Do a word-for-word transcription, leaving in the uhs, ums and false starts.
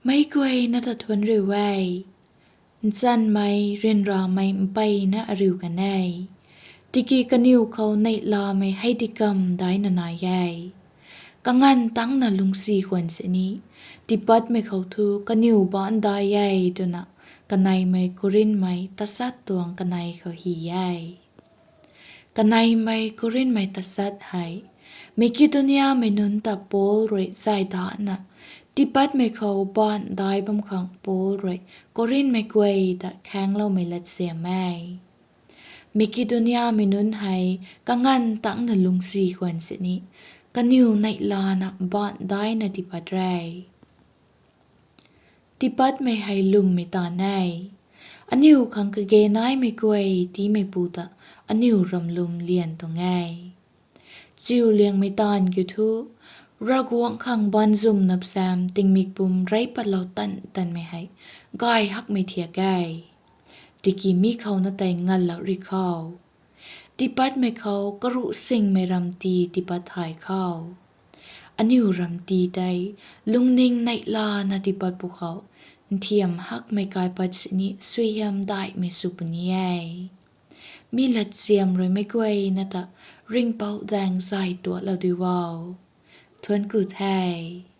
Meic guayna ta thuanc riu e. Nchanmei, ryanramei mpeyna ariu kan e, tiki kaniw khou neihlamei hei dikamv daina nai e. Kanganv tangcna lungcsi khwan sini, tiipatmei khou thu kaniw baanc dai e twna kaneimei Korinthmei tasat tuang kanei khou hy e. Kaneimei Korinthmei tasat hei Makidoniamei nunc ta Paul rui zay datna, tiipatmei khou baanc dai bam khang Paul rui Korinthmei guay ta khaengloumei latsiam e. Makidoniamei nunc hei kanganv tangcna lungcsi khwan sini, kaniw neihlana baanc daina tiipat re. Tiipatmei hei lwmmei taanv e. Aniu khang kage naimei guay tiimeipu ta aniu ramlwm lian tuang e. Chiuliangmei taanv kiu thu, Ravguangc khang baanzwm napsam tingmik pum rey patlou tan tanmei hei gay hakmei thiak e. Tiki mi khou na tei nganlou ri khou, tiipatmei khou karuhsingmei ram tii tiipat thay khou, aniu ram tii tei lungning neihlana tiipat pwkhou, nthiam hakmei kaipat sini suaihiam daihmei sw puni e. Mi latsiam rui meic guayna ta Ringhpouc daeng zay tuatlou di o. Thuanc ku the.